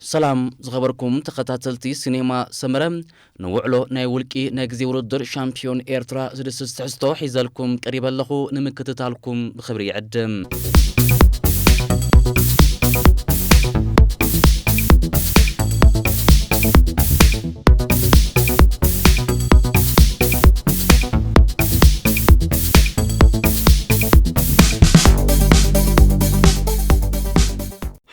ሰላም ዝኸበርኩም ተኸታተልቲ ሲኔማ ሰመረ፣ ንውዕሎ ናይ ውልቂ ናይ ግዜ ውድድር ሻምፒዮን ኤርትራ ዝድስስ ትሕዝቶ ሒዘልኩም ቀሪበ ኣለኹ። ንምክትታልኩም ብኽብሪ ይዕድም።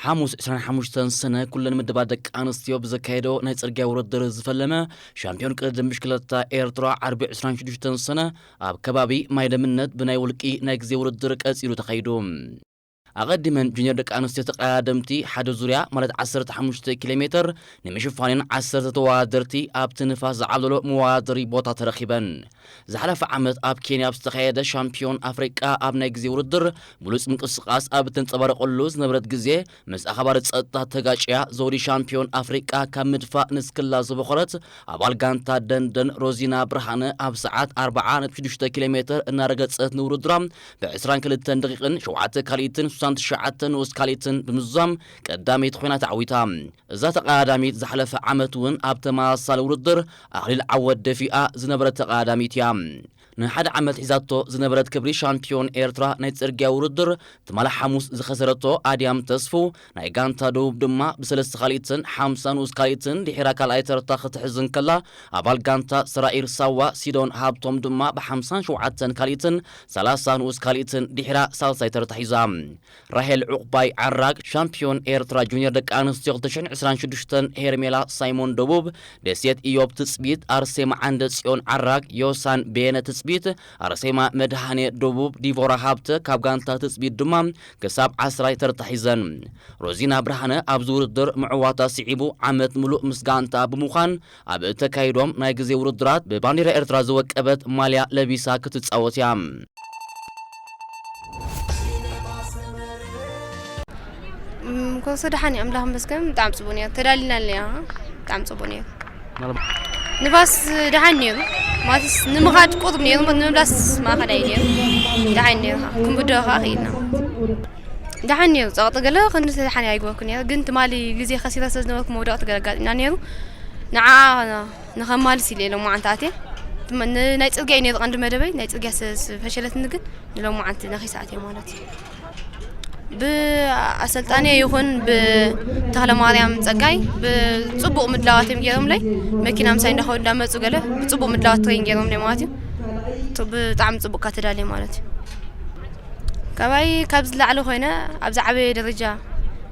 ሓሙስ ዕስራን ሓሙሽተን ሰነ ኩለን ምድባት ደቂ ኣንስትዮ ብዘካየዶ ናይ ጽርግያ ውድድር ዝፈለመ ሻምፒዮን ቅድድም ብሽክለታ ኤርትራ ዓርቢ ዕስራን ሽዱሽተን ሰነ ኣብ ከባቢ ማይ ደምነት ብናይ ውልቂ ናይ ግዜ ውድድር ቀጺሉ ተኻይዱ። ኣቐዲመን ጁኒየር ደቂ ኣንስትዮ ተቐዳደምቲ ሓደ ዙርያ ማለት ዓሰርተ ሓሙሽተ ኪሎ ሜትር ንምሽፋንን ዓሰርተ ተወዳደርቲ ኣብቲ ንፋስ ዝዓብለሎ መወዳደሪ ቦታ ተረኺበን። ዝሓለፈ ዓመት ኣብ ኬንያ ኣብ ዝተኻየደ ሻምፒዮን ኣፍሪቃ ኣብ ናይ ግዜ ውድድር ብሉጽ ምንቅስቓስ ኣብ እተንጸባረቐሉ ዝነበረት ግዜ፣ ምስ ኣኽባሪ ጸጥታ ተጋጭያ ዘውዲ ሻምፒዮን ኣፍሪቃ ካብ ምድፋእ ንስክላ ዝበኾረት ኣባል ጋንታ ደንደን ሮዚና ብርሃነ ኣብ ሰዓት ኣርብዓ ነጥቢ ሽዱሽተ ኪሎ ሜትር እናረገጸት ንውድድራ ብዕስራን ክልተን ደቂቕን ሸውዓተ ካልኢትን ስሳን ትሽዓተ ንኡስ ካልኢትን ብምዝዛም ቀዳመይቲ ኮይና ተዓዊታ። እዛ ተቐዳዳሚት ዝሓለፈ ዓመት እውን ኣብ ተመሳሳሊ ውድድር ኣኽሊል ዓወት ደፊኣ ዝነበረት ተቐዳዳሚት እያ። ንሓደ ዓመት ሒዛቶ ዝነበረት ክብሪ ሻምፒዮን ኤርትራ ናይ ጽርግያ ውድድር ትማሊ ሓሙስ ዝኸሰረቶ ኣድያም ተስፉ ናይ ጋንታ ደቡብ ድማ ብሰለስተ ካልኢትን ሓምሳ ንኡስ ካልኢትን ድሒራ ካልኣይ ተርታ ክትሕዝ እንከላ፣ ኣባል ጋንታ ሰራኢር ሳዋ ሲዶን ሃብቶም ድማ ብሓምሳን ሸውዓተን ካልኢትን ሰላሳ ንኡስ ካልኢትን ድሒራ ሳልሳይ ተርታ ሒዛ። ራሄል ዑቕባይ ዓራግ ሻምፒዮን ኤርትራ ጁኒየር ደቂ ኣንስትዮ ክልተ ሽሕን ዕስራን ሽዱሽተን፣ ሄርሜላ ሳይሞን ደቡብ፣ ደሴት ኢዮብ ትጽቢት፣ ኣርሴማ ዓንደ ጽዮን ዓራግ፣ ዮሳን በየነ ትጽቢት፣ ኣርሴማ መድሃኔ ደቡብ፣ ዲቮራ ሃብተ ካብ ጋንታ ትጽቢት ድማ ክሳብ ዓስራይ ተርታ ሒዘን። ሮዚና ብርሃነ ኣብዚ ውድድር ምዕዋታ ስዒቡ ዓመት ምሉእ ምስ ጋንታ ብምዃን ኣብ እተካይዶም ናይ ግዜ ውድድራት ብባንዲራ ኤርትራ ዝወቀበት ማልያ ለቢሳ ክትጻወት እያ። እም፣ ኮርሶ ደሓን እዩ፣ ኣምላኽ ይመስገን፣ ብጣዕሚ ጽቡቕ ነይሩ። ተዳሊና ኣለና፣ ብጣዕሚ ጽቡቕ ነይሩ። ማለት ንፋስ ደሓን ነይሩ፣ ማለትስ ንምኻድ ቁሩብ ነይሩ፣ እሞ ንምምላስ ማእኸላይ ነይሩ። ደሓን ነይሩ፣ ክንብድሆ ኸዓ ኽኢልና። ደሓን ነይሩ፣ ጸቕጢ ገለ ክንዲ ደሓን ኣይገበርኩን ነይሩ፣ ግን ትማሊ ግዜ ከሲረ ስለ ዝነበርኩ መውደቕቲ ገለ ኣጋጢምና ነይሩ። ንዓ ንኸማልስ ኢለ ሎማዓንቲ ኣትየ። ትም-፣ ን-፣ ናይ ጽርግያ እዩ ነይሩ ቀንዲ መደበይ፣ ናይ ጽርግያ ስለ ዝፈሸለትኒ ግን ንሎማዓንቲ ነኺሰ ኣትየ ማለት እዩ። ብኣሰልጣኒ ይኹን ብተኽለ ማርያም ጸጋይ ብጽቡቕ ምድላዋት እዮም ገይሮምለይ። መኪና ምሳይ እንዳኸዱ እንዳመጹ ገለ ብጽቡቕ ምድላዋት ትሬን ገይሮምለይ ማለት እዩ። ቱ-፣ ብጣዕሚ ጽቡቕ እካ ተዳልየ ማለት እዩ። ካባይ ካብ ዝለዓለ ኮይነ ኣብ ዝዓበየ ደረጃ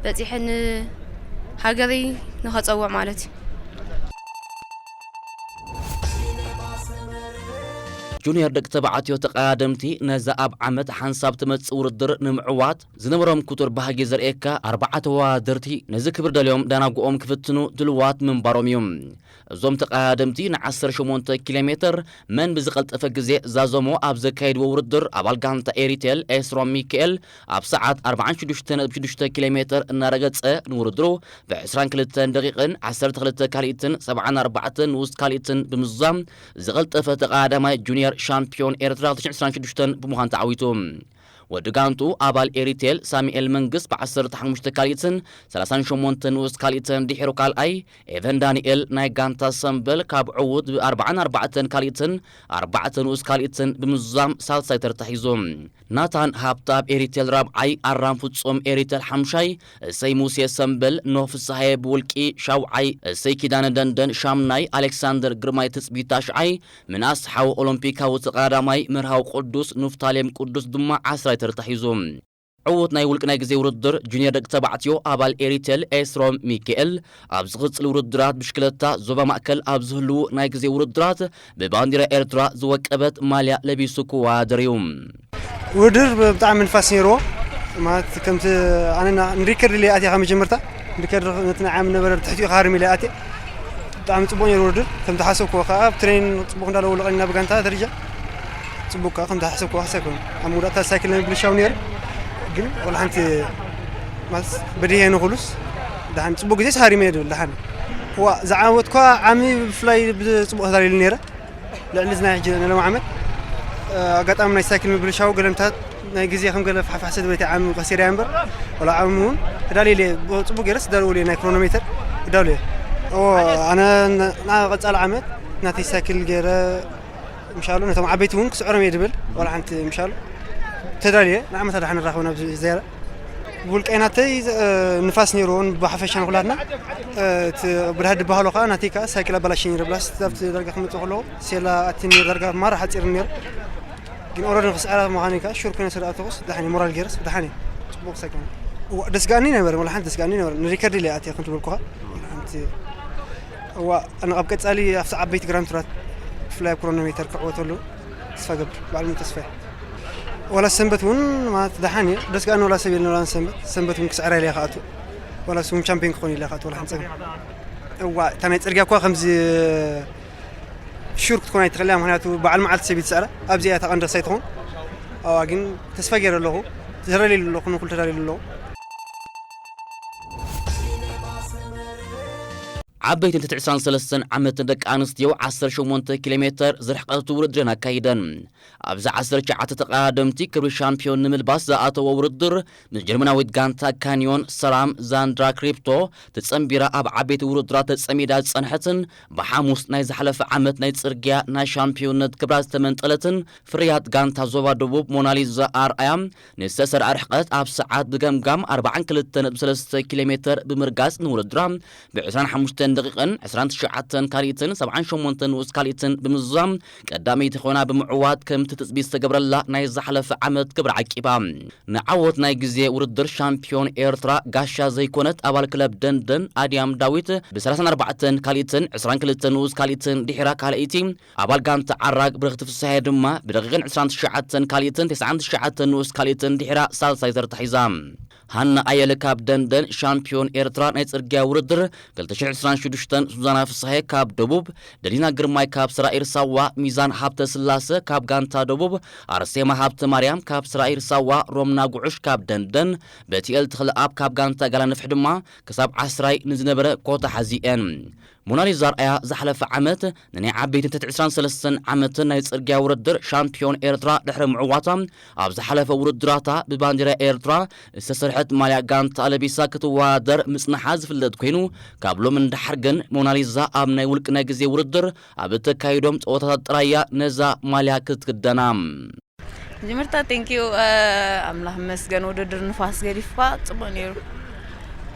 በጺሐ ንሃገረይ ንኸጸውዕ ማለት እዩ። ጁኒየር ደቂ ተባዕትዮ ተቐዳደምቲ ነዛ ኣብ ዓመት ሓንሳብ ትመጽእ ውድድር ንምዕዋት ዝነበሮም ክቱር ባህጊ ዘርእየካ ኣርባዓ ተወዳደርቲ ነዚ ክብሪ ደልዮም ዳናጉኦም ክፍትኑ ድልዋት ምንባሮም እዩ። እዞም ተቐዳደምቲ ንዓሰርተ ሸሞንተ ኪሎ ሜትር መን ብዝቐልጠፈ ግዜ ዛዘሞ ኣብ ዘካየድዎ ውድድር ኣባል ጋንታ ኤሪቴል ኤስሮም ሚካኤል ኣብ ሰዓት ኣርባዓን ሽዱሽተ ነጥቢ ሽዱሽተ ኪሎ ሜትር እናረገጸ ንውድድሩ ብዕስራን ክልተን ደቂቕን ዓሰርተ ክልተ ካልኢትን ሰብዓን ኣርባዕተን ንኡስ ካልኢትን ብምዝዛም ዝቐልጠፈ ተቐዳዳማይ ጁኒየር ሻምፒዮን ኤርትራ ክልተ ሽሕን ዕስራን ሽዱሽተን ብምዃን ተዓዊቱ። ወዲ ጋንቱ ኣባል ኤሪቴል ሳሙኤል መንግስት ብዓሰርተ ሓሙሽተ ካልኢትን ሰላሳን ሸሞንተ ንኡስ ካልኢትን ድሒሩ ካልኣይ፣ ኤቨን ዳንኤል ናይ ጋንታ ሰምበል ካብ ዕዉት ብኣርባዓን ኣርባዕተን ካልኢትን ኣርባዕተ ንኡስ ካልኢትን ብምዝዛም ሳልሳይ ተርታ ሒዙ። ናታን ሃብተኣብ ኤሪቴል ራብዓይ፣ ኣራም ፍጹም ኤሪቴል ሓምሻይ፣ እሰይ ሙሴ ሰምበል፣ ኖህ ፍስሃየ ብውልቂ ሻውዓይ፣ እሰይ ኪዳነ ደንደን ሻምናይ፣ ኣሌክሳንደር ግርማይ ትጽቢት ታሽዓይ፣ ምንኣስ ሓው ኦሎምፒካዊ ተቐዳዳማይ መርሃዊ ቅዱስ ኑፍታሌም ቅዱስ ድማ ዓስራይ ተርታ ሒዙ። ዕዉት ናይ ውልቂ ናይ ግዜ ውድድር ጁኒየር ደቂ ተባዕትዮ ኣባል ኤሪቴል ኤስሮም ሚካኤል፣ ኣብ ዝቕጽል ውድድራት ብሽክለታ ዞባ ማእከል ኣብ ዝህልዉ ናይ ግዜ ውድድራት ብባንዲራ ኤርትራ ዝወቀበት ማልያ ለቢሱ ክወዳደር እዩ። ውድድር ብጣዕሚ ንፋስ ነይርዎ። ማለት ከምቲ ኣነ ና-፣ ንሪከርድ ኢለ ኣትየ ካብ መጀመርታ። ንሪከርድ ነቲ ናይ ዓሚ ነበረ ብትሕቲኡ ክሃርም ኢለ ኣትየ። ብጣዕሚ ጽቡቕ ነይሩ ውድድር። ከም ዝሓሰብክዎ ከኣ ኣብ ትሬን ጽቡቕ እንዳለዎ ለቐልና ብጋንታ ደረጃ። ጽቡቕ ከኣ ከም ዝሓሰብክዎ ክሳይኮን። ኣብ መውዳእታ ሳይክል ናይ ብልሻው ነይሩ። ግን ወላ ሓንቲ ማለት በዲሄ ንኹሉስ ደሓን ጽቡቕ ግዜ ሃሪመ እየ ድብል ደሓን። ዋ፣ ዝዓወትኳ ዓሚ ብፍላይ ብጽቡቕ ተዳሊሉ ነይረ። ልዕሊ እዚ ናይ ሕጂ ንሎም ዓመት፣ እ፣ ኣጋጣሚ ናይ ሳይክል ምብልሻው ገለምታት ናይ ግዜ ከም ገለ ፋሕፋሕ ስለ ዝበለ ዓሚ ከሲረ እያ እምበር፣ ወላ ዓሚ እውን ተዳልየ እየ፣ ብ-፣ ጽቡቕ ገይረ ስዳለወሉ እየ ናይ ክሮኖሜተር። ክዳሉ እየ። ኦ፣ ኣነ ን-፣ ናብ ቀጻሊ ዓመት ናተይ ሳይክል ገይረ ምሻሉ ነቶም ዓበይቲ እውን ክስዕሮም እየ ድብል። ዋላ ሓንቲ ምሻሉ ተዳልየ ንዓመታ ደሓን ንራኸብ ናብ ዜራ። ብውልቀይ ናተይ፣ እ፣ ንፋስ ነይርዎን ብሓፈሻ ንኹላትና፣ እ፣ እቲ ብድሃ ድበሃሎ ከዓ ናተይ ከዓ ሳይክል ኣበላሽ ነይረ ብላስ ኣብቲ ዳርጋ ክመፅእ ከለኹ ሴላ ኣትኒ ዳርጋ ማራ ሓፂር ነይሩ። ግን ኦረዲ ንክስዕራ ምዃኑ ከዓ ሹር ኮይነ ስለ ኣተኹስ ደሓን እየ፣ ሞራል ገይረስ ደሓን እየ። ፅቡቕ ሳይክል እዋ፣ ደስ ገኣኒ ነበር፣ ወላ ሓንቲ ደስ ገኣኒ ነበር። ንሪከርድ ኢለ ኣትየ ክንትበልኩኻ ሓንቲ እዋ፣ ኣነ ኣብ ቀጻሊ ኣብቲ ዓበይቲ ግራንድ ቱራት ብፍላይ ኣብ ክሮኖሜተር ክዕወተሉ ተስፋ ገብር፣ ባዕሉ ተስፋ እየ። ወላ ሰንበት እውን ማለት ደሓን እየ፣ ደስ ገኣኒ ወላ ሰብ የለን፣ ወላ ሰንበት፣ ሰንበት እውን ክስዕራ ኢለ እየ ክኣቱ፣ ወላ እሱ እውን ቻምፒዮን ክኾን ኢለ እየ ክኣቱ፣ ወላ ሓንጸብ። እዋ፣ እታ ናይ ጽርግያ እኳ ከምዚ ሹር ክትኮን ኣይትኽእል እያ፣ ምኽንያቱ በዓል መዓልቲ ሰብ እዩ ዝስዕራ፣ ኣብዚኣ እያ እታ ቀንዲ ክሳይ ትኸውን። ኣዋ፣ ግን ተስፋ ገይረ ኣለኹ፣ ተደላልየሉ ኣለኹ፣ ንኩሉ ተዳልየሉ ኣለኹ። ዓበይቲ ትሕቲ ዕስራን ሰለስተን ዓመት ደቂ ኣንስትዮ ዓሰርተ ሸሞንተ ኪሎ ሜተር ዝርሕቀት ውድድረን ኣካይደን። ኣብዚ ዓሰርተ ትሽዓተ ተቐዳደምቲ ክብሪ ሻምፒዮን ንምልባስ ዝኣተዎ ውድድር፣ ምስ ጀርመናዊት ጋንታ ካንዮን ሰላም ዛንድራ ክሪፕቶ ተጸንቢራ ኣብ ዓበይቲ ውድድራት ተጸሚዳ ዝጸንሐትን ብሓሙስ ናይ ዝሓለፈ ዓመት ናይ ጽርግያ ናይ ሻምፒዮንነት ክብራ ዝተመንጠለትን ፍርያት ጋንታ ዞባ ደቡብ ሞናሊዛ ኣርኣያ ንዝተሰርዐ ርሕቀት ኣብ ሰዓት ብገምጋም ኣርባዓን ክልተ ነጥቢ ሰለስተ ኪሎ ሜተር ብምርጋጽ ንውድድራ ብ ዕስራን ሓሙሽተን ደቂቕን ዕስራን ትሽዓተን ካልኢትን ሰብዓን ሸሞንተን ንኡስ ካልኢትን ብምዝዛም ቀዳመይቲ ኮይና ብምዕዋት ከምቲ ትጽቢት ዝተገብረላ ናይ ዝሓለፈ ዓመት ክብሪ ዓቂባ። ንዓወት ናይ ግዜ ውድድር ሻምፒዮን ኤርትራ ጋሻ ዘይኮነት ኣባል ክለብ ደንደን ኣድያም ዳዊት ብ ሰላሳን ኣርባዕተን ካልኢትን ዕስራን ክልተን ንኡስ ካልኢትን ድሒራ ካልኣይቲ፣ ኣባል ጋንታ ዓራግ ብርኽቲ ፍስሃየ ድማ ብደቂቕን ዕስራን ትሽዓተን ካልኢትን ተስዓን ትሽዓተን ንኡስ ካልኢትን ድሒራ ሳልሳይ ተርታ ሒዛ። ሃና ኣየለ ካብ ደንደን ሻምፒዮን ኤርትራ ናይ ጽርግያ ውድድር ክልተ ሽሕ ዕስራን ሽዱሽተን፣ ሱዛና ፍስሃየ ካብ ደቡብ፣ ደሊና ግርማይ ካብ ስራኢር ሳዋ፣ ሚዛን ሃብተ ስላሰ ካብ ጋንታ ደቡብ፣ ኣርሴማ ሃብተ ማርያም ካብ ስራኢር ሳዋ፣ ሮምና ጉዑሽ ካብ ደንደን፣ በቲኤል ተኽለኣብ ካብ ጋንታ ጋላንፍሕ ድማ ክሳብ ዓስራይ ንዝነበረ ኮታ ሓዚኤን። ሞናሊዛ ኣርኣያ ዝሓለፈ ዓመት ንናይ ዓበይቲ ትሕቲ ዕስራን ሰለስተን ዓመትን ናይ ጽርግያ ውድድር ሻምፒዮን ኤርትራ ድሕሪ ምዕዋታ፣ ኣብ ዝሓለፈ ውድድራታ ብባንዲራ ኤርትራ ዝተሰርሐት ማልያ ጋንታ ለቢሳ ክትወዳደር ምጽንሓ ዝፍለጥ ኮይኑ፣ ካብ ሎሚ ንደሓር ግን ሞናሊዛ ኣብ ናይ ውልቂ ናይ ግዜ ውድድር ኣብ እተካይዶም ጸወታታት ጥራይ እያ ነዛ ማልያ ክትክደና። መጀመርታ ቴንኪዩ፣ ኣምላኽ ይመስገን። ውድድር ንፋስ ገዲፍካ ጽቡቕ ነይሩ።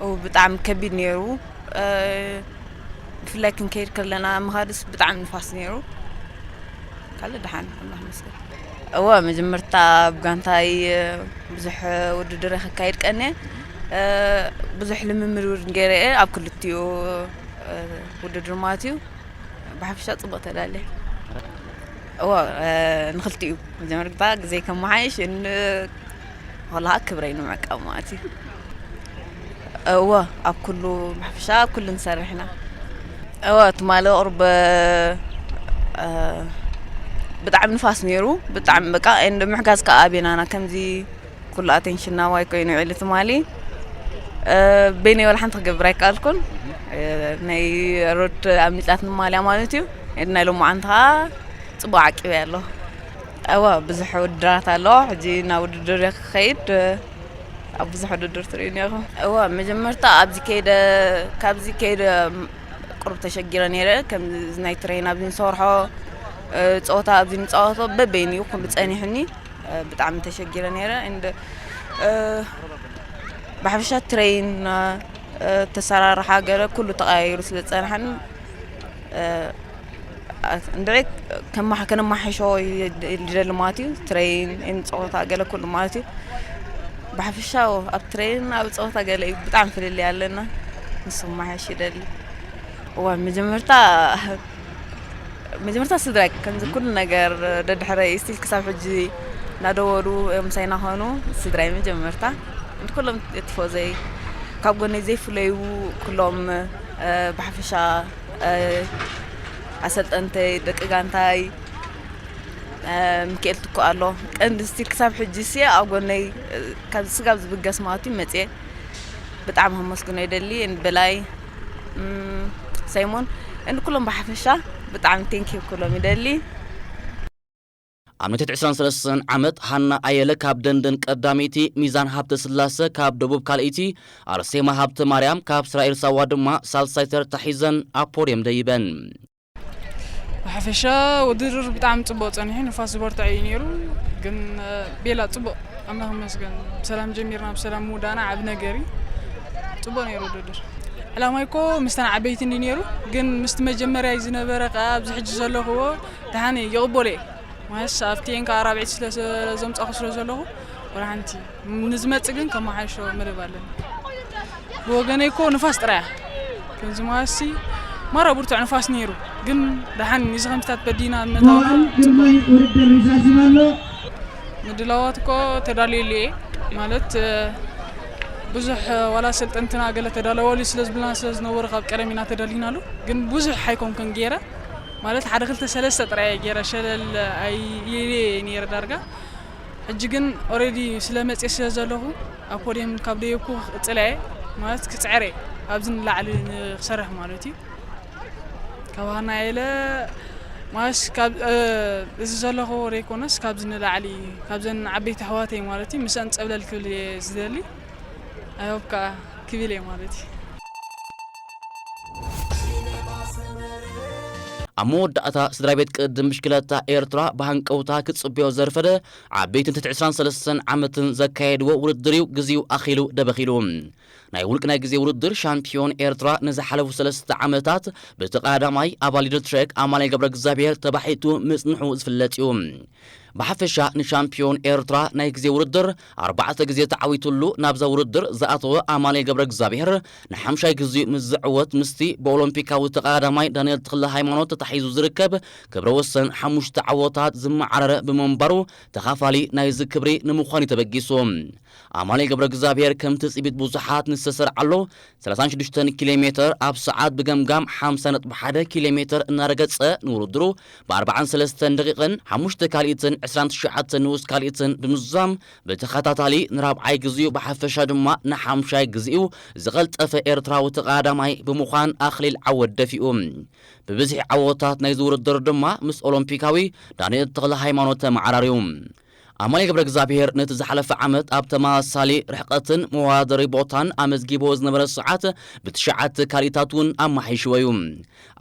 ኡ፣ ብጣዕሚ ከቢድ ነይሩ። እ፣ ብፍላይ ክንከይድ ከለና ምኻድስ ብጣዕሚ ንፋስ ነይሩ። ካልእ ደሓን፣ ኣምላኽ ይመስገን። እወ፣ መጀመርታ ኣብ ጋንታይ ብዙሕ ውድድር ከካይድ ቀንየ። እ፣ ብዙሕ ልምምድ እውን ገይረ እየ ኣብ ክልቲኡ፣ እ፣ ውድድር ማለት እዩ። ብሓፈሻ ጽቡቕ ተዳልየ። እወ፣ እ፣ ንኽልቲኡ መጀመርታ ግዜ ከመሓይሽ ን-፣ ወላ ክብረይ ንምዕቃብ ማለት እዩ። እወ፣ ኣብ ኩሉ ብሓፈሻ ኣብ ኩሉ ንሰርሕ ኢና። እወ፣ ትማሊ ቁሩብ፣ እ፣ ብጣዕሚ ንፋስ ነይሩ፣ ብጣዕሚ በቃ፣ ኤንድ ምሕጋዝ ከኣ ኣቤናና ከምዚ ኩሉ ኣቴንሽን ናባይ ኮይኑ ውዒሉ ትማሊ። እ፣ በይነይ ወላ ሓንቲ ክገብር ኣይከኣልኩን። እ፣ ናይ ሮድ ኣምሊጣትኒ ማልያ ማለት እዩ። ኤንድ ናይ ሎማዓንቲ ከኣ ጽቡቕ ዓቂበ ኣለኹ። እወ፣ ብዙሕ ውድድራት ኣሎ። ሕጂ ናብ ውድድር እየ ክኸይድ። ኣብ ብዙሕ ውድድር ትርእዩኒ ኢኹም። እወ፣ መጀመርታ ኣብዚ ከይደ፣ ካብዚ ከይደ ቁሩብ ተሸጊረ ነይረ። ከም ናይ ትሬን ኣብዚ ንሰርሖ፣ እ፣ ጸወታ ኣብዚ ንጻወቶ በበይኑ እዩ ኩሉ ጸኒሑኒ። እ፣ ብጣዕሚ ተሸጊረ ነይረ። እንድ፣ እ፣ ብሓፈሻ ትሬን፣ እ፣ ተሰራርሓ ገለ ኩሉ ተቐያይሩ ስለ ዝጸንሓኒ፣ እ፣ እንድዒ ከማሕ-፣ ከነማሕሾ ይደሊ ማለት እዩ። ትሬን፣ ጸወታ፣ ገለ ኩሉ ማለት እዩ። ብሓፈሻ ኣብ ትሬን፣ ኣብ ጸወታ ገለ እዩ ብጣዕሚ ፍልልይ ኣለና። ንሱ ክመሓየሽ ይደሊ። እዋ፣ መጀመርታ፣ መጀመርታ ስድራይ ከምዚ ኩሉ ነገር ደድሕረይ ስቲል ክሳብ ሕጂ እናደወሉ እዮም ምሳይ እናኾኑ ስድራይ መጀመርታ። ኩሎም ቲፎዘይ ካብ ጎነይ ዘይፍለዩ ኩሎም፣ እ፣ ብሓፈሻ፣ እ፣ ኣሰልጠንተይ፣ ደቂ ጋንታይ፣ እ፣ ሚካኤል ትኩእ ኣሎ። ቀንዲ እስቲ ክሳብ ሕጂ ሲ ኣብ ጎነይ፣ እ፣ ካብ ስጋብ ዝብገስ ማለት እዩ መፅየ። ብጣዕሚ ከመስግኖ ይደሊ። እን በላይ፣ እም፣ ሳይሞን፣ እን ኩሎም ብሓፈሻ ብጣዕሚ ቴንኪ ኩሎም ይደሊ። ኣብ ናይ ትሕቲ ዕስራን ሰለስተን ዓመት ሃና ኣየለ ካብ ደንደን ቀዳመይቲ፣ ሚዛን ሃብተ ስላሰ ካብ ደቡብ ካልኣይቲ፣ ኣርሴማ ሃብተ ማርያም ካብ እስራኤል ሳዋ ድማ ሳልሳይ ተርታ ሒዘን ኣብ ፖድየም ደይበን። ብሓፈሻ ውድድር ብጣዕሚ ፅቡቅ ፀኒሑ፣ ንፋስ ዝበርትዐ እዩ ነይሩ። ግን ቤላ ፅቡቅ፣ ኣምላኽ ይመስገን፣ ብሰላም ጀሚርና ብሰላም ምውዳእና ዓቢ ነገር እዩ። ፅቡቅ ነይሩ ውድድር። ዕላማይ እኮ ምስተን ዓበይቲ እንዲ ነይሩ፣ ግን ምስቲ መጀመርያ ዝነበረ ከዓ ኣብዚ ሕጂ ዘለኽዎ ደሓን እየ፣ ይቕበሎ እየ። ማለት ኣብቲ እየን ከዓ ራብዒት ስለ ዘምፃኹ ስለ ዘለኹ፣ ወላ ሓንቲ ንዝመፅእ ግን ከመሓይሾ መደብ ኣለኒ። ብወገነይ እኮ ንፋስ ጥራያ ከምዚ ማሲ ማራ ብርቱዕ ንፋስ ነይሩ፣ ግን ደሓን እዚ ከምስታት በዲና መታወና ግርማይ ውድድር ይዛዝም ኣሎ። ምድላዋት እኮ ተዳልየሉ እየ። ማለት ብዙሕ ዋላ ሰልጠንትና ገለ ተዳለወሉ ስለ ዝብልና ስለ ዝነበሩ ካብ ቀደም ኢና ተዳሊናሉ። ግን ብዙሕ ኣይኮንኩን ገይረ፣ ማለት ሓደ ክልተ ሰለስተ ጥራይ ገይረ ሸለል ኣይልየ ነይረ ዳርጋ። ሕጂ ግን ኦሬዲ ስለ መፅየ ስለ ዘለኹ ኣብ ፖድየም ካብ ደየብኩ ክቅፅል እየ፣ ማለት ክፅዕር እየ፣ ኣብዚ ንላዕሊ ንክሰርሕ ማለት እዩ። ካብ ሃና ኢለ ማለት ካብ እዚ ዘለኹ ዘይኮነስ ካብዚ ንላዕሊ ካብዘን ዓበይቲ ኣሕዋተይ ማለት እዩ ምስአን ፀብለል ክብል እየ ዝደሊ። ኣይሆፕ ከዓ ክብል እየ ማለት እዩ። ኣብ መወዳእታ ስድራ ቤት ቅድም ብሽክለታ ኤርትራ ብሃንቀውታ ክጽበዮ ዘርፈደ ዓበይትን ትሕቲ ዕስራን ሰለስተን ዓመትን ዘካየድዎ ውድድር እዩ። ግዜኡ ኣኺሉ ደበኺሉ። ናይ ውልቂ ናይ ግዜ ውድድር ሻምፒዮን ኤርትራ ንዝሓለፉ ሰለስተ ዓመታት ብቲ ቀዳማይ ኣባል ሊድል ትሬክ ኣማኑኤል ገብረ እግዚኣብሔር ተባሒቱ ምጽንሑ ዝፍለጥ እዩ። ብሓፈሻ ንሻምፒዮን ኤርትራ ናይ ግዜ ውድድር ኣርባዕተ ግዜ ተዓዊትሉ ናብዛ ውድድር ዝኣተወ ኣማኑኤል ገብረ እግዚኣብሔር ንሓምሻይ ግዜኡ ምስ ዝዕወት ምስቲ ብኦሎምፒካዊ ተቐዳዳማይ ዳንኤል ተኽለ ሃይማኖት ተታሒዙ ዝርከብ ክብረ ወሰን ሓሙሽተ ዓወታት ዝመዓረረ ብምንባሩ ተኻፋሊ ናይዚ ክብሪ ንምዃን እዩ ተበጊሱ። ኣማኑኤል ገብረ እግዚኣብሔር ከም ትጽቢት ብዙሓት ንዝተሰርዓሉ ሰላሳን ሽዱሽተን ኪሎ ሜትር ኣብ ሰዓት ብገምጋም ሓምሳ ነጥቢ ሓደ ኪሎ ሜትር እናረገጸ ንውድድሩ ብኣርባዓን ሰለስተን ደቂቕን ሓሙሽተ ካልኢትን ዕስራን ትሽዓተ ንኡስ ካልኢትን ብምዝዛም ብተኸታታሊ ንራብዓይ ግዜኡ ብሓፈሻ ድማ ንሓምሻይ ግዜኡ ዝቐልጠፈ ኤርትራዊ ተቐዳዳማይ ብምዃን ኣኽሊል ዓወት ደፊኡ። ብብዝሒ ዓወታት ናይዚ ውድድር ድማ ምስ ኦሎምፒካዊ ዳንኤል ተኽለ ሃይማኖት ተመዓራርዩ። ኣማኑኤል ገብረ እግዚኣብሔር ነቲ ዝሓለፈ ዓመት ኣብ ተመሳሳሊ ርሕቀትን መወዳደሪ ቦታን ኣመዝጊቦ ዝነበረ ሰዓት ብትሽዓተ ካልኢታት እውን ኣመሓይሽዎ እዩ።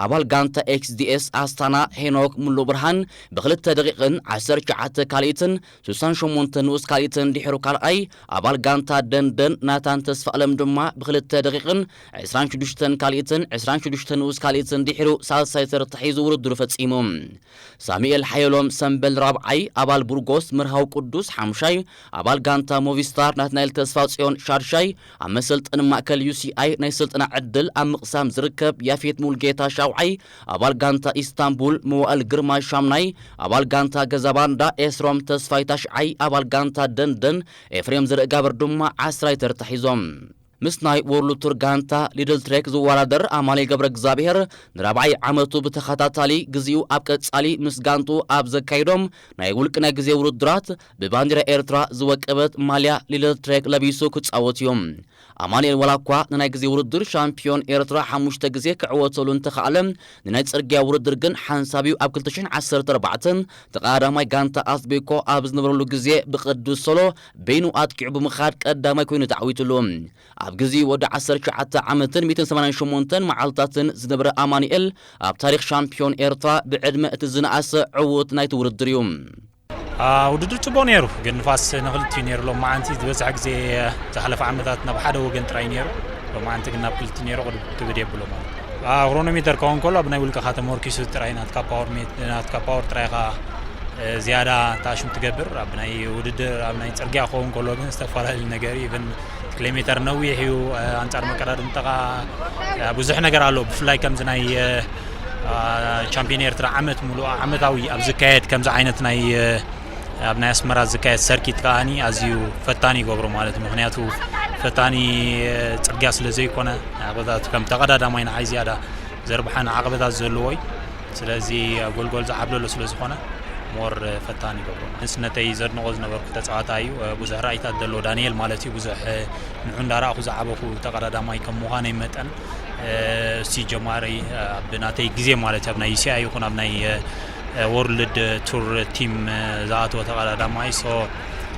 ኣባል ጋንታ ኤክስዲኤስ ኣስታና ሄኖክ ሙሉ ብርሃን ብክልተ ደቂቕን ዓሰርተ ትሽዓተ ካልኢትን ስሳን ሸሞንተ ንኡስ ካልኢትን ድሒሩ ካልኣይ፣ ኣባል ጋንታ ደንደን ናታን ተስፋ ኣለም ድማ ብክልተ ደቂቕን ዕስራን ሽዱሽተን ካልኢትን ዕስራን ሽዱሽተ ንኡስ ካልኢትን ድሒሩ ሳልሳይ ተርታ ሒዙ ውድድሩ ፈጺሙ። ሳሙኤል ሓየሎም ሰምበል ራብዓይ፣ ኣባል ቡርጎስ መርሃው ቅዱስ ሓምሻይ፣ ኣባል ጋንታ ሞቪስታር ናትናኤል ተስፋጽዮን ሻድሻይ፣ ኣብ መሰልጠኒ ማእከል ዩሲኣይ ናይ ስልጠና ዕድል ኣብ ምቕሳም ዝርከብ ያፌት ሙልጌታ ሻውዓይ፣ ኣባል ጋንታ ኢስታንቡል መዋእል ግርማይ ሻምናይ፣ ኣባል ጋንታ ገዛ ባንዳ ኤስሮም ተስፋይ ታሽዓይ፣ ኣባል ጋንታ ደንደን ኤፍሬም ዘርእጋብር ድማ ዓስራይ ተርታ ሒዞም። ምስ ናይ ወርልድ ቱር ጋንታ ሊድል ትሬክ ዝወዳደር ኣማኑኤል ገብረ እግዚኣብሔር ንራብዓይ ዓመቱ ብተኸታታሊ ግዜኡ ኣብ ቀጻሊ ምስ ጋንቱ ኣብ ዘካይዶም ናይ ውልቂ ናይ ግዜ ውድድራት ብባንዲራ ኤርትራ ዝወቀበት ማልያ ሊድል ትሬክ ለቢሱ ክጻወት እዩ። ኣማኑኤል ዋላ እኳ ንናይ ግዜ ውድድር ሻምፒዮን ኤርትራ ሓሙሽተ ግዜ ክዕወተሉ እንተኸኣለ፣ ንናይ ጽርግያ ውድድር ግን ሓንሳብ እዩ። ኣብ ክልተ ሽሕን ዓሰርተ ኣርባዕተን ተቐዳዳማይ ጋንታ ኣስቤኮ ኣብ ዝነበረሉ ግዜ ብቅዱስ ሶሎ በይኑ ኣጥቂዑ ብምኻድ ቀዳማይ ኮይኑ ተዓዊትሉ። ኣብ ግዜ ወዲ ዓሰርተ ትሽዓተ ዓመትን ሚእትን ሰማንያን ሸሞንተን መዓልታትን ዝነበረ ኣማኑኤል ኣብ ታሪኽ ሻምፒዮን ኤርትራ ብዕድመ እቲ ዝነኣሰ ዕዉት ናይቲ ውድድር እዩ። ውድድር ጽቡቕ ነይሩ፣ ግን ንፋስ ንኽልቲኡ ነይሩ። ሎማዓንቲ ዝበዝሐ ግዜ ዝሓለፈ ዓመታት ናብ ሓደ ወገን ጥራይ ነይሩ፣ ሎማዓንቲ ግን ናብ ክልቲኡ ነይሩ። ክብድ የብሎ ማለት ክሮኖሜተር ክኸውን ከሎ ኣብ ናይ ውልቀኻ ተመርኪሱ ጥራይ ናትካ ፓወር ሜት ናትካ ፓወር ጥራይ ኢኻ ዝያዳ ታሽም ትገብር። ኣብ ናይ ውድድር ኣብ ናይ ጽርግያ ክኸውን ከሎ ግን ዝተፈላለዩ ነገር ኢቨን ኪሎሜተር ነዊሕ እዩ። ኣንጻር መቀዳድምተኻ ብዙሕ ነገር ኣሎ። ብፍላይ ከምዚ ናይ ቻምፒዮን ኤርትራ ዓመት ሙሉእ ዓመታዊ ኣብ ዝካየድ ከምዚ ዓይነት ናይ ኣብ ናይ ኣስመራ ዝካየድ ሰርኪት ከኣኒ ኣዝዩ ፈታኒ ይገብሮ ማለት እዩ። ምክንያቱ ፈታኒ ጽርግያ ስለ ዘይኮነ፣ ዓቕብታት ከም ተቐዳዳማይ ንዓይ ዝያዳ ዘርብሓን ዓቕብታት ዘለዎ እዩ። ስለዚ ጎልጎል ዝዓብለሎ ስለ ዝኾነ ሞር ፈታኒ ይገብሮ። ንስነተይ ዘድንቆ ዝነበርኩ ተጻዋታይ እዩ። ብዙሕ ራእይታት ዘለዎ ዳንኤል ማለት እዩ። ብዙሕ ንዑ እንዳረኣኹ ዝዓበኹ ተቐዳዳማይ ከም ምዃነይ መጠን፣ እስቲ ጀማሪ ኣብ ናተይ ግዜ ማለት ኣብ ናይ ዩሲኣይ ይኹን ኣብ ናይ ወርልድ ቱር ቲም ዝኣተወ ተቐዳዳማይ። ሶ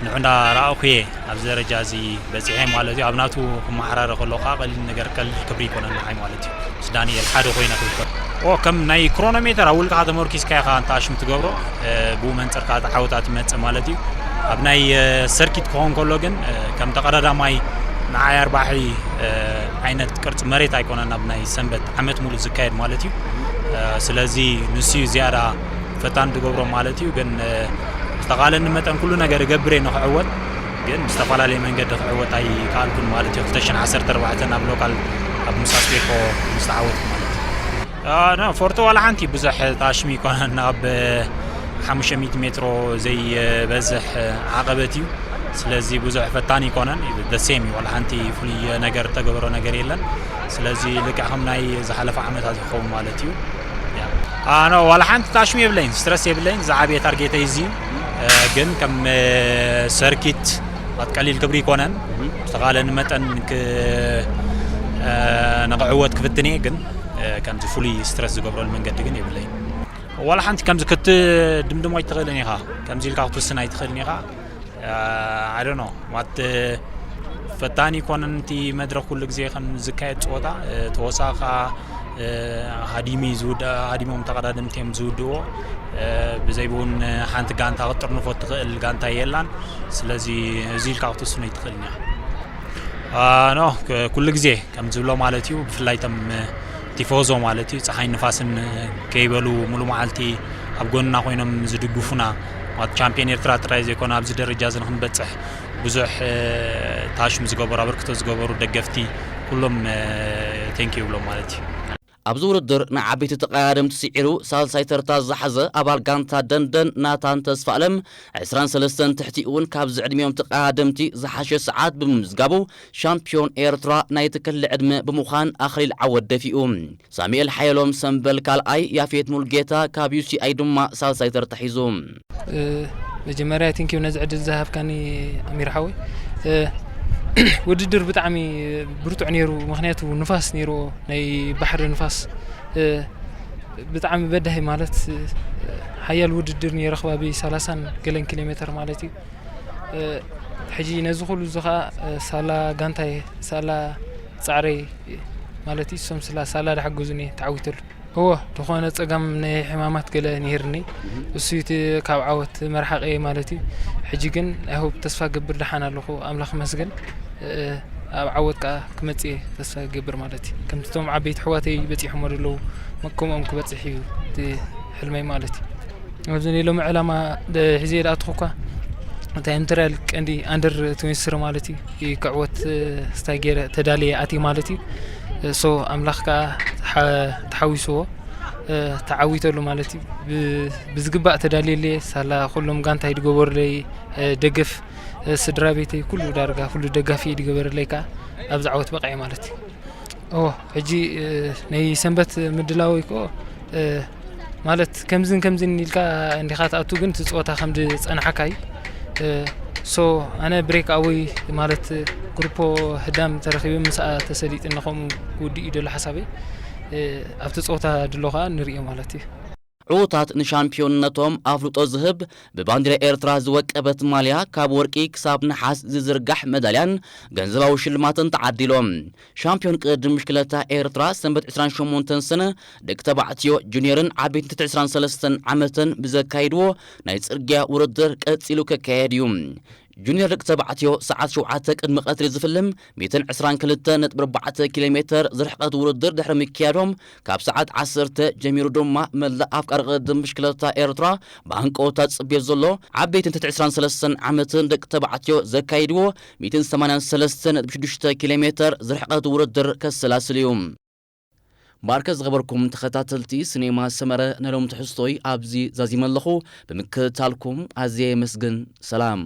ንዑ እንዳ ረኣኹ እየ ኣብዚ ደረጃ እዚ በፂሐ ማለት እዩ። ኣብ ናቱ ክመሓራረ ከሎ ከዓ ቀሊል ነገር፣ ቀሊል ክብሪ ይኮነን ንዓይ ማለት እዩ። ምስ ዳንኤል ሓደ ኮይነ ክብል ከሎ። ኦ፣ ከም ናይ ክሮኖሜተር ኣብ ውልቅኻ ተመርኪስካ ኢኻ እንተ ኣሽም ትገብሮ፣ ብኡ መንፅር ከዓ ተዓወታት ይመፅእ ማለት እዩ። ኣብ ናይ ሰርኪት ክኸውን ከሎ ግን ከም ተቐዳዳማይ ንዓይ ኣርባሒ ዓይነት ቅርፂ መሬት ኣይኮነን ኣብ ናይ ሰንበት ዓመት ሙሉእ ዝካየድ ማለት እዩ። ስለዚ ንሱ እዩ ዝያዳ ፈታን ዝገብሮ ማለት እዩ። ግን ዝተኻለኒ መጠን ኩሉ ነገር እገብር እየ ንክዕወት፣ ግን ብዝተፈላለየ መንገዲ ክዕወት ኣይከኣልኩን ማለት እዩ። ክልተ ሽሕን ዓሰርተ ኣርባዕተን ኣብ ሎካል ኣብ ሙሳስቤኮ ምስ ተዓወትኩ ማለት እዩ። ኖ፣ ፎርቶ ዋላ ሓንቲ ብዙሕ ታሽሚ ይኮነን፣ ኣብ ሓሙሽተ ሚእቲ ሜትሮ ዘይበዝሕ ዓቐበት እዩ። ስለዚ ብዙሕ ፈታኒ ይኮነን። ደሴም እዩ፣ ዋላ ሓንቲ ፍሉይ ነገር ተገበሮ ነገር የለን። ስለዚ ልክዕ ከም ናይ ዝሓለፈ ዓመታት ይኸውን ማለት እዩ። ኖ፣ ዋላ ሓንቲ ታሽሚ የብለይን፣ ስትረስ የብለይን። ዝዓበየ ታርጌተይ እዚ እዩ። ግን ከም ሰርኪት ኣብ ቀሊል ክብሪ ይኮነን። ዝተኻለኒ መጠን ንክዕወት ክፍትን እየ። ግን ከምዚ ፍሉይ ስትረስ ዝገብረሉ መንገዲ ግን የብለይን። ዋላ ሓንቲ ከምዚ ክትድምድሞ ኣይትኽእልን ኢኻ፣ ከምዚ ኢልካ ክትውስን ኣይትኽእልን ኢኻ። ኣይ ዶንት ኖ፣ ማለት ፈታኒ ይኮነን እቲ መድረክ ኩሉ ግዜ ከም ዝካየድ ፀወታ። ተወሳኺ ከዓ ሃዲሚ ዝውድእ፣ ሃዲሞም ተቐዳደምቲ እዮም ዝውድእዎ። ብዘይ ብውን ሓንቲ ጋንታ ክትጥርንፎ ትኽእል ጋንታ የላን። ስለዚ እዚ ኢልካ ክትውስኖ ኣይትኽእልን ኢኻ። ኖ፣ ኩሉ ግዜ ከም ዝብሎ ማለት እዩ፣ ብፍላይ እቶም ቲፎዞ ማለት እዩ፣ ፀሓይ ንፋስን ከይበሉ ሙሉ መዓልቲ ኣብ ጎንና ኮይኖም ዝድግፉና፣ ማለት ቻምፒዮን ኤርትራ ጥራይ ዘይኮነ ኣብዚ ደረጃ እዚ ንክንበፅሕ ብዙሕ ታሽም ዝገበሩ፣ ኣበርክቶ ዝገበሩ ደገፍቲ ኩሎም ቴንኪ ይብሎም ማለት እዩ። ኣብዚ ውድድር ንዓበይቲ ተቐዳደምቲ ስዒሩ ሳልሳይ ተርታ ዝሓዘ ኣባል ጋንታ ደንደን ናታን ተስፋኣለም ዕስራን ሰለስተን ትሕቲ እውን ካብዚ ዕድሚኦም ተቐዳደምቲ ዝሓሸ ሰዓት ብምምዝጋቡ ሻምፒዮን ኤርትራ ናይቲ ክሊ ዕድመ ብምዃን ኣኽሊል ዓወት ደፊኡ። ሳሙኤል ሓየሎም ሰምበል ካልኣይ፣ ያፌት ሙልጌታ ካብ ዩ ሲ ኣይ ድማ ሳልሳይ ተርታ ሒዙ። መጀመርያ ቴንኪዩ ነዚ ዕድል ዝሃብካኒ ኣሚር ሓወይ። ውድድር ብጣዕሚ ብርቱዕ ነይሩ፣ ምክንያቱ ንፋስ ነይርዎ፣ ናይ ባሕሪ ንፋስ። ብጣዕሚ በዳሂ ማለት ሓያል ውድድር ነይሩ፣ ከባቢ ሰላሳን ገለን ኪሎ ሜተር ማለት እዩ። ሕጂ ነዚ ኩሉ እዚ ከዓ ሳላ ጋንታይ፣ ሳላ ፃዕረይ ማለት እዩ፣ እሶም ስላ ሳላ ዳሓገዙኒ ተዓዊተሉ። እወ፣ ዝኾነ ጸገም ናይ ሕማማት ገለ ነይርኒ። እሱ እቲ ካብ ዓወት መርሓቂ ማለት እዩ። ሕጂ ግን ኣይ ሆፕ፣ ተስፋ ገብር ደሓን ኣለኹ፣ ኣምላኽ ይመስገን። ኣብ ዓወት ከኣ ክመጽእ እየ ተስፋ ገብር ማለት እዩ። ከምቲ እቶም ዓበይቲ ኣሕዋተይ በጺሖሞ ዘለዉ፣ ከምኦም ክበጽሕ እዩ እቲ ሕልመይ ማለት እዩ። ኣብዚ ናይ ሎሚ ዕላማ ሒዘ ዝኣተኹ እኳ እንታይ ምትራል ቀንዲ ኣንደር ትዌንቲ ስሪ ማለት እዩ። ክዕወት ስታይ ገይረ ተዳልየ ኣትየ ማለት እዩ። ሶ ኣምላኽ ከኣ ተሓ-፣ ተሓዊስዎ፣ ተዓዊተሉ ማለት እዩ። ብ-፣ ብዝግባእ ተዳልየለየ ሳላ ኩሎም ጋንታይ ዝገበሩለይ ደገፍ፣ ስድራ ቤተይ ኩሉ ዳርጋ ኩሉ ደጋፊ ዝገበረለይ ከኣ ኣብዚ ዓወት በቕዐ ማለት እዩ። ኦ፣ ሕጂ፣ እ፣ ናይ ሰንበት ምድላው እኮ፣ እ፣ ማለት ከምዝን ከምዝን ኢልካ እንዲኻ ትኣቱ፣ ግን እቲ ጸወታ ከም ዝጸንሓካ እዩ። እ፣ ሶ ኣነ ብሬክ ኣወይ ማለት ግሩፖ ህዳም ተረኺበ ምስኣ ተሰሊጥና ከምኡ ክውድእ እዩ ዘሎ ሓሳበይ። እ፣ ኣብቲ ጸወታ ድሎ ከኣ ንርእዮ ማለት እዩ። ዕዉታት ንሻምፒዮንነቶም ኣፍልጦ ዝህብ ብባንዲራ ኤርትራ ዝወቀበት ማልያ ካብ ወርቂ ክሳብ ነሓስ ዝዝርጋሕ መዳልያን ገንዘባዊ ሽልማትን ተዓዲሎም። ሻምፒዮን ቅድድም ብሽክለታ ኤርትራ ሰንበት ዕስራን ሸሞንተን ሰነ ደቂ ተባዕትዮ ጁኒየርን ዓበይትን ትሕቲ ዕስራን ሰለስተን ዓመትን ብዘካይድዎ ናይ ጽርግያ ውድድር ቀጺሉ ክካየድ እዩ። ጁኒየር ደቂ ተባዕትዮ ሰዓት ሸውዓተ ቅድሚ ቀትሪ ዝፍልም ሚእትን ዕስራን ክልተ ነጥቢ ኣርባዕተ ኪሎ ሜተር ዝርሕቀት ውድድር ድሕሪ ምክያዶም ካብ ሰዓት ዓሰርተ ጀሚሩ ድማ መላእ ኣፍቃሪ ቅድድም ብሽክለታ ኤርትራ ብሃንቀውታ ዝጽበዮ ዘሎ ዓበይትን ትሕቲ ዕስራን ሰለስተን ዓመትን ደቂ ተባዕትዮ ዘካይድዎ ሚእትን ሰማንያን ሰለስተን ነጥቢ ሽዱሽተ ኪሎ ሜተር ዝርሕቀት ውድድር ከሰላስል እዩ። ማርከ ዝኸበርኩም ተኸታተልቲ ሲኔማ ሰመረ፣ ናይ ሎሚ ትሕዝቶይ ኣብዚ ዛዚመ ኣለኹ። ብምክትታልኩም ኣዝየ የመስግን። ሰላም።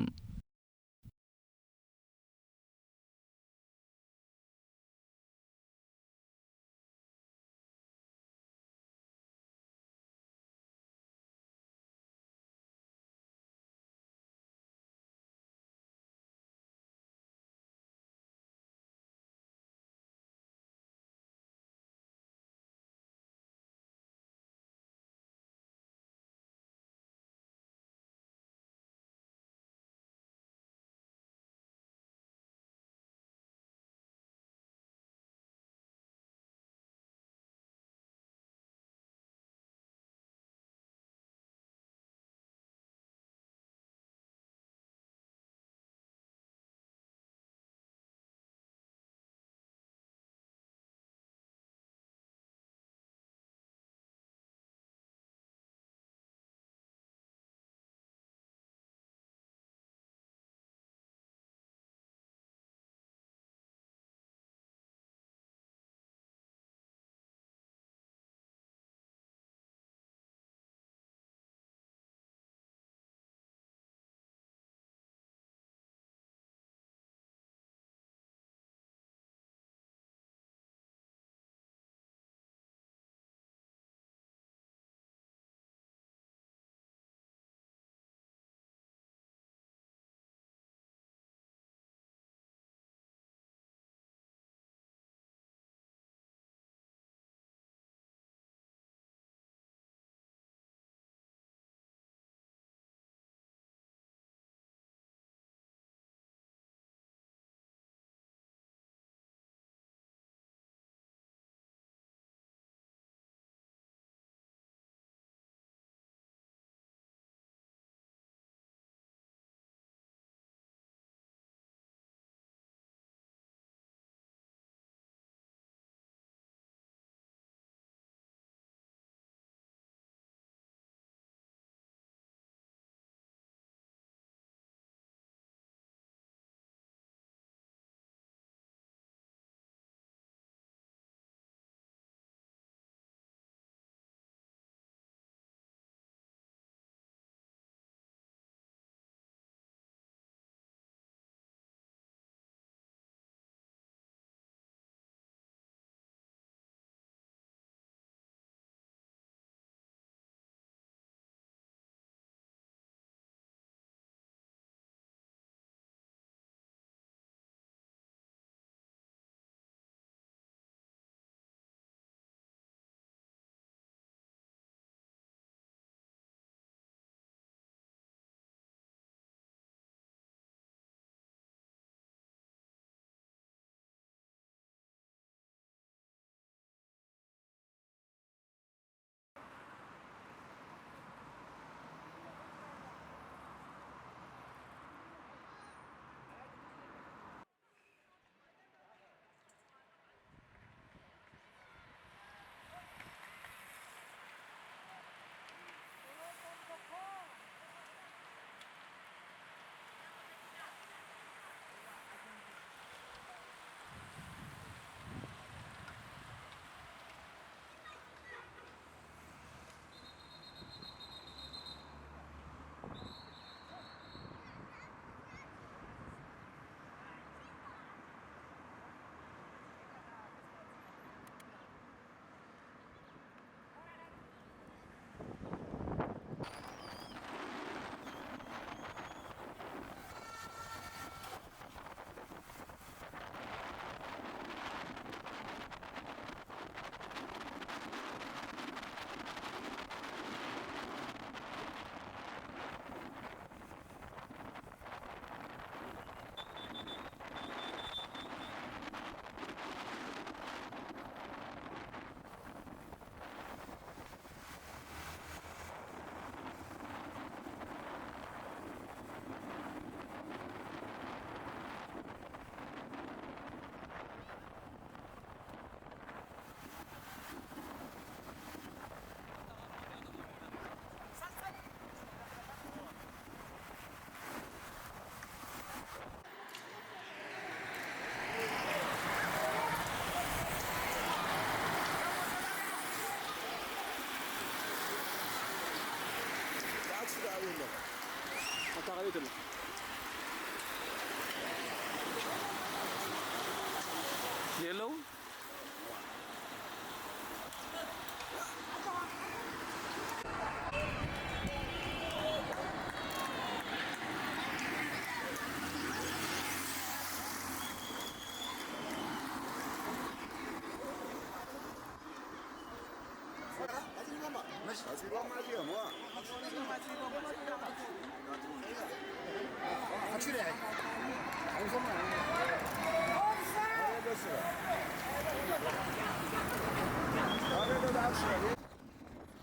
የለውም።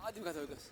ዓዲምካ ተበገስ።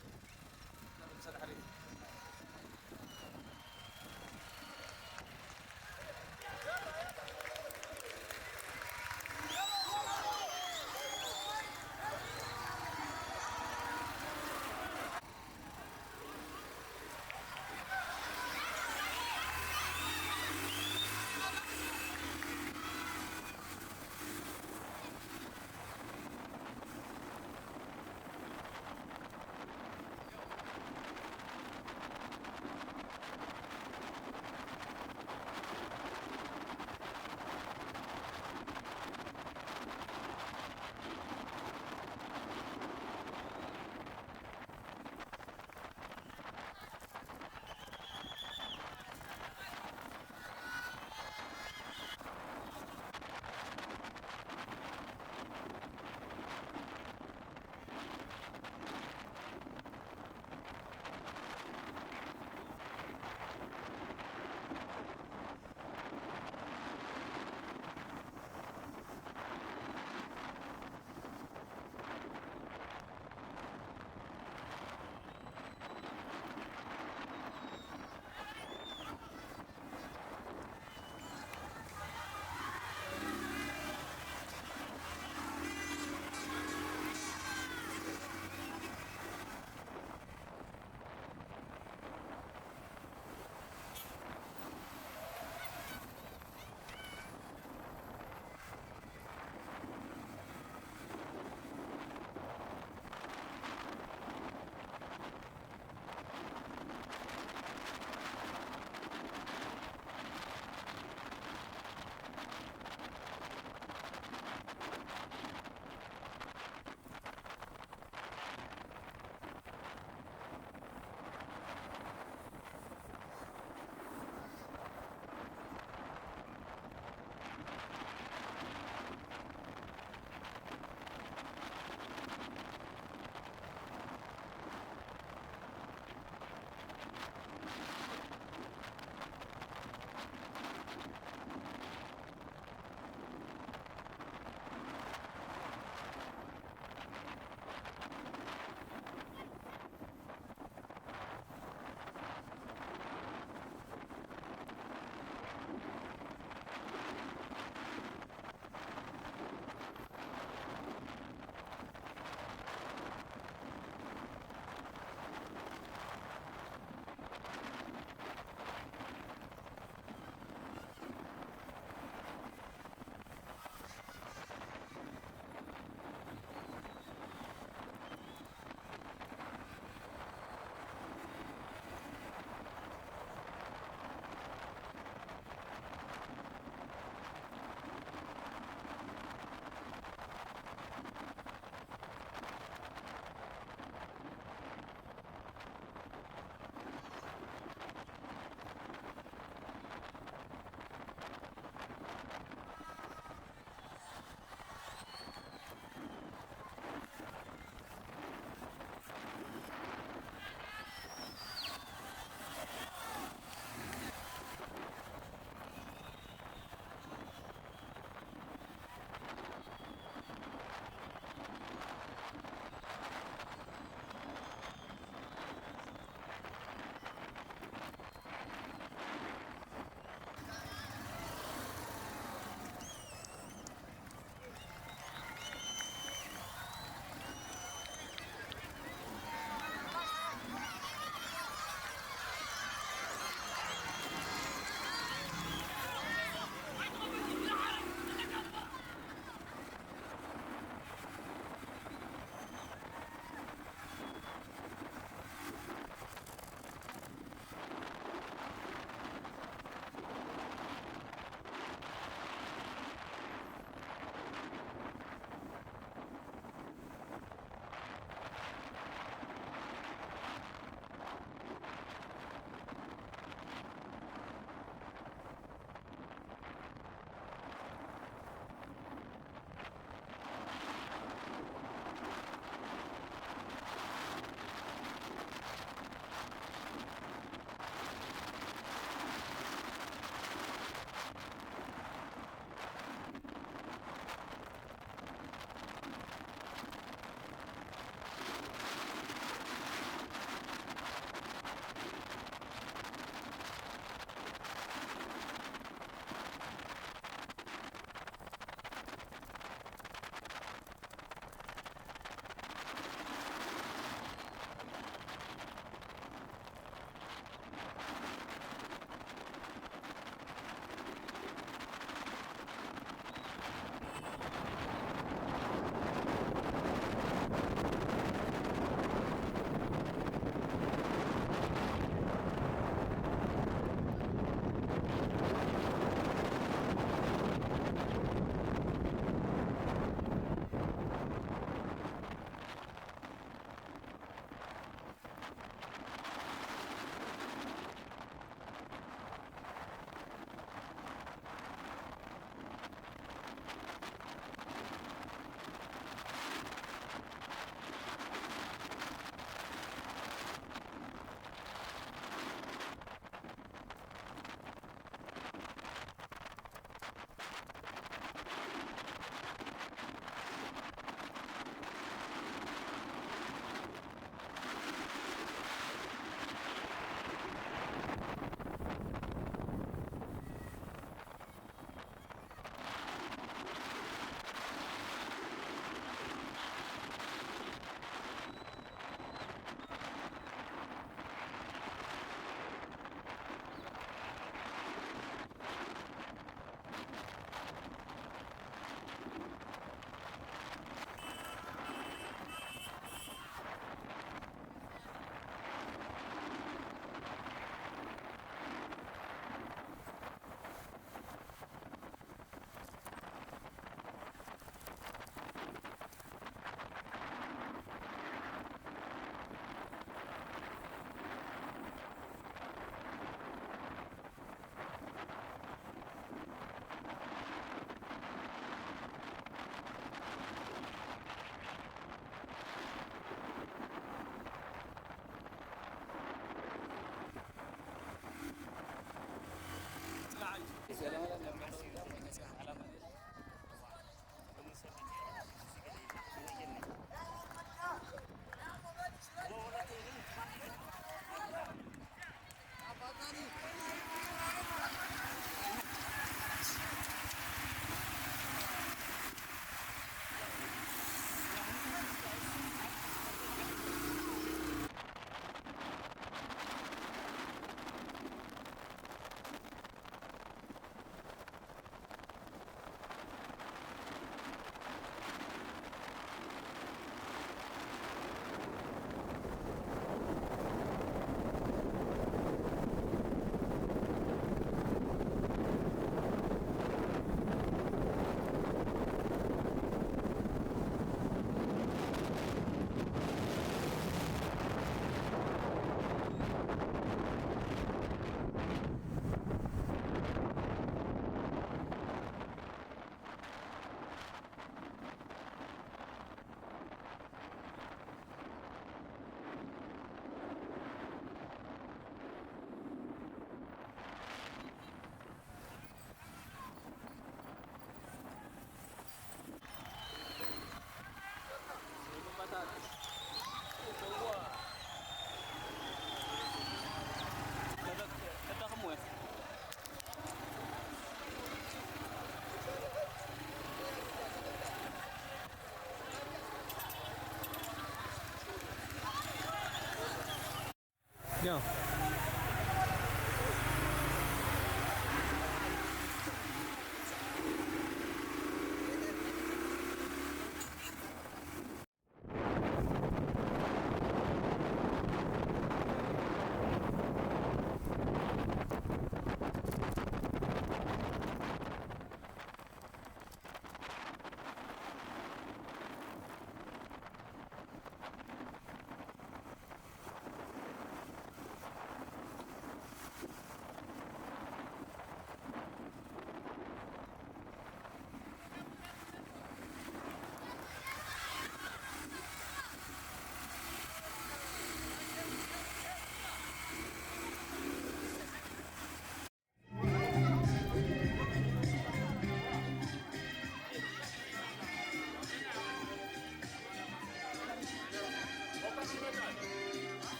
Ja.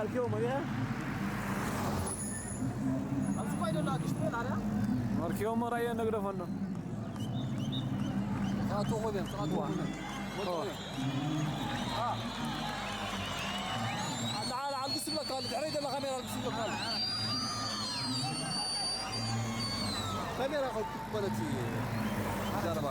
ኣልኪዎ መሪያ ኣብዚ ኮይዶ ኣላ ግሽት ቤት ኣላ ኣርኪቦ መራዮ ነግደፈኖ። ኣቶ ኮይበን ኣቶ ኮይበን ኣላ ኣላ ኣልግስ ብለካ ኣላ ድሕረይ ዘላ ካሜራ ኣልግስ ብለካ ኣላ ካሜራ ኮ ማለት ዛረባ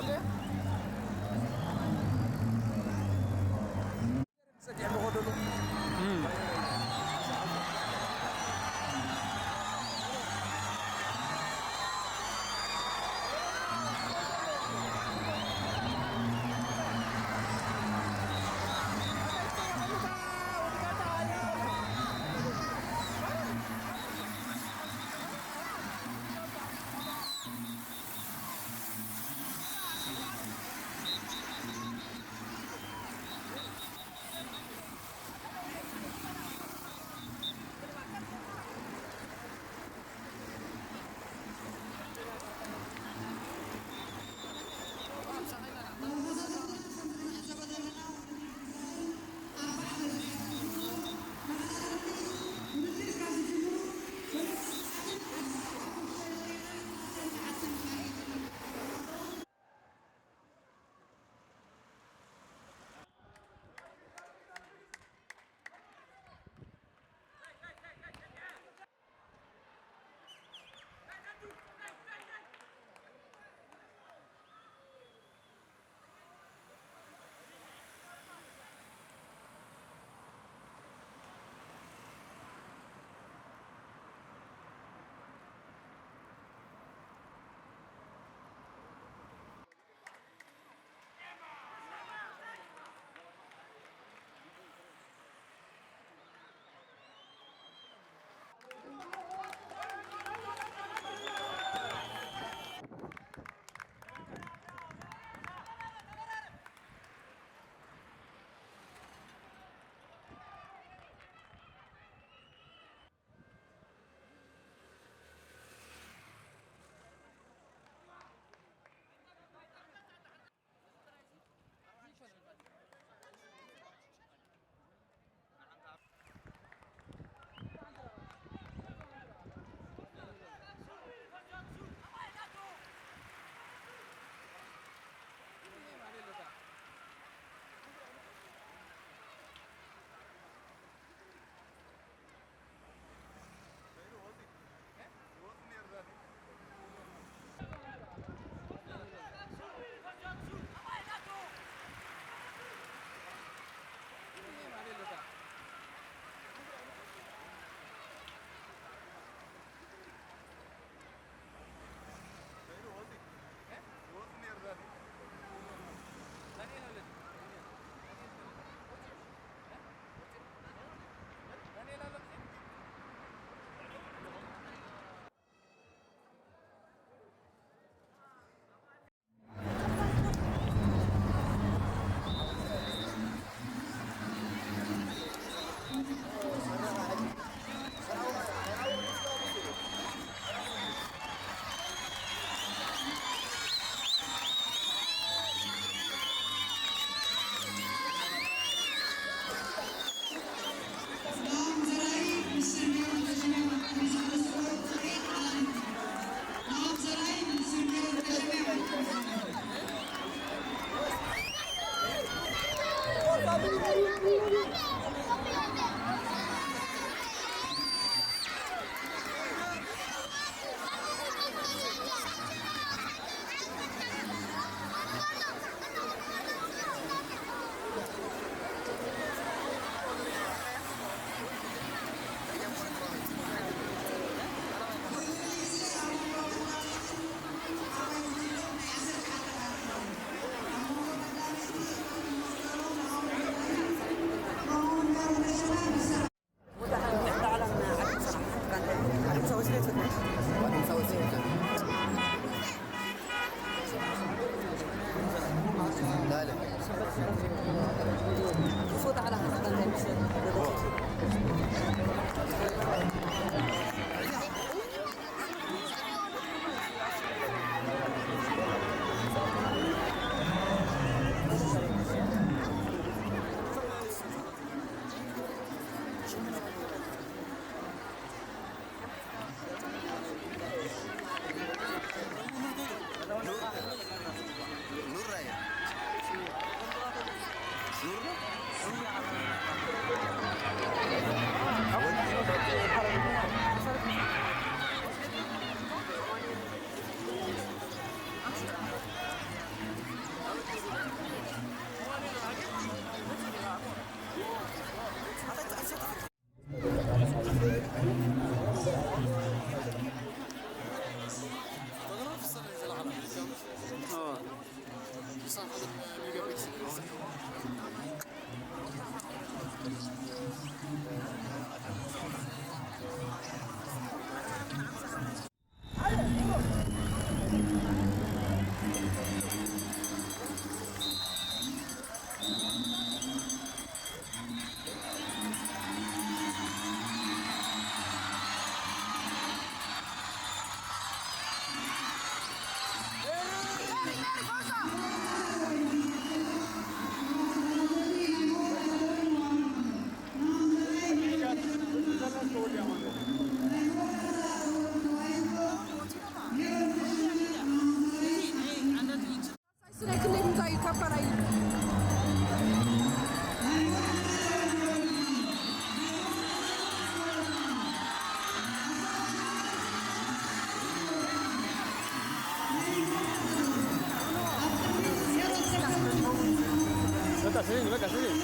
በቃ ስደኝ፣ በቃ ስደኝ።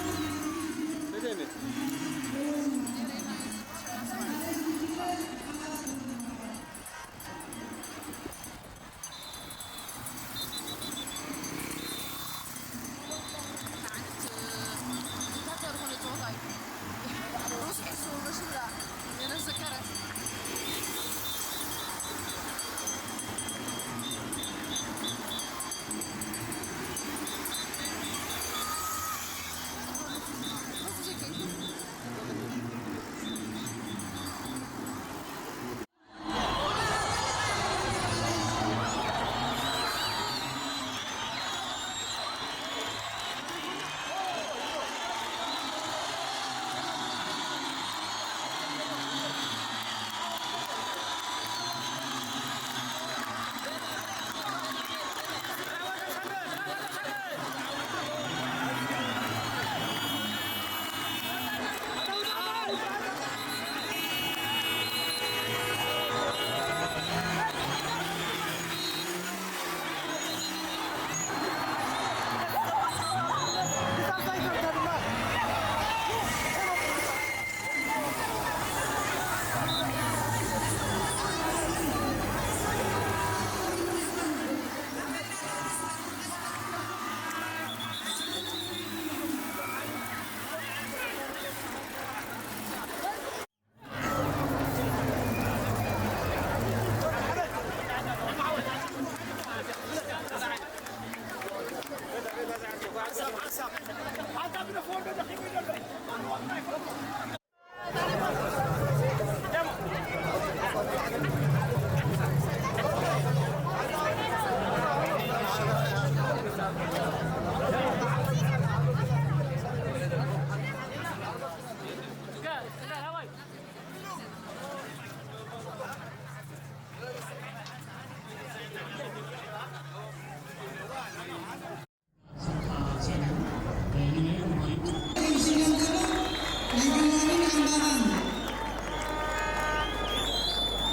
ስደኝ።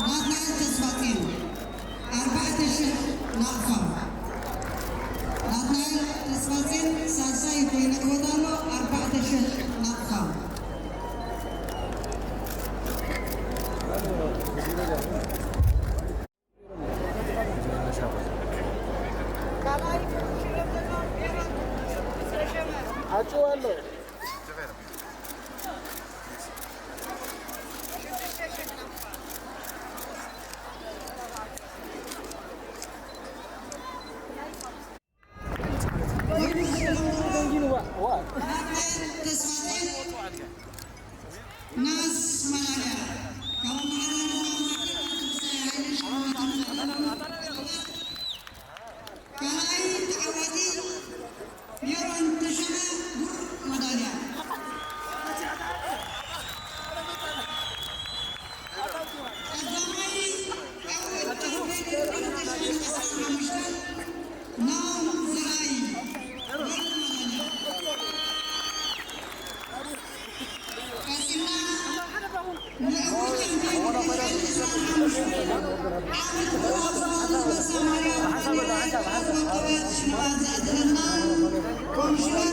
ናትናኤል ተስፋጼን ኣርባዕተ ሽሕ ናቕፋ። ናትናኤል ተስፋጼን ሳልሳይ ኮይኑ ክወጣ ኣሎ፣ ኣርባዕተ ሽሕ ናቕፋ። ካልኣይ ተዓዋቲ ሜሮን ተሾመ ብሩር መዳልያ። ንዕዉት ቻምፒዮን ውድድር ዕስራን ሓሙሽተን ዓመት ኣብ ዝባን ህዝበ ሰማርያ ብባንዴራ ኤርትራ ዝወቀበት ሽልማት ዝኣደለትና ኮሚሽነር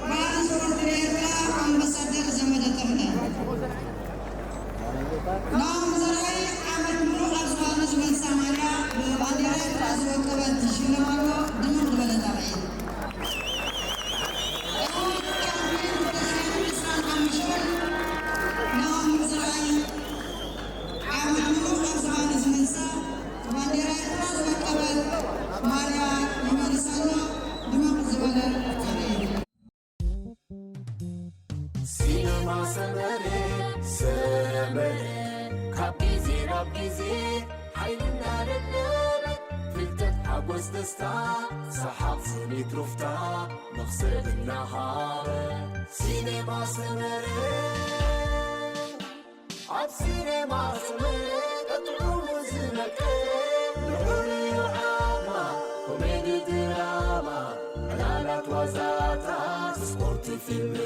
ባህልን ስፖርትን ኤርትራ ኣምባሳደር ዘመደ ተኽለ። ናሆም ዘርኣይ ዓመት ሙሉእ ኣብ ዝባን ህዝበ ሰማርያ ብባንዴራ ኤርትራ ዝወቀበት ሽልማት ድምቕ ዝበለ ጣቕዒት። ሲነማ ሰመረ ሰመረ ካብ ግዜ ናብ ግዜ ሓይልና ደለበ ፍልጠት ሓጎስ ደስታ ሰሓቕ ስኒት ሩፍታ መኽሰብ እናሃበ ሲኔማ ሰመረ ኣብ ሲኔማ ሰመረ ቀጥዑሙ ዝነቀ ልዑል እዩ ዓቕማ ኮሜዲ ድራማ ዕላላት ዋዛታት ስፖርት ፊልም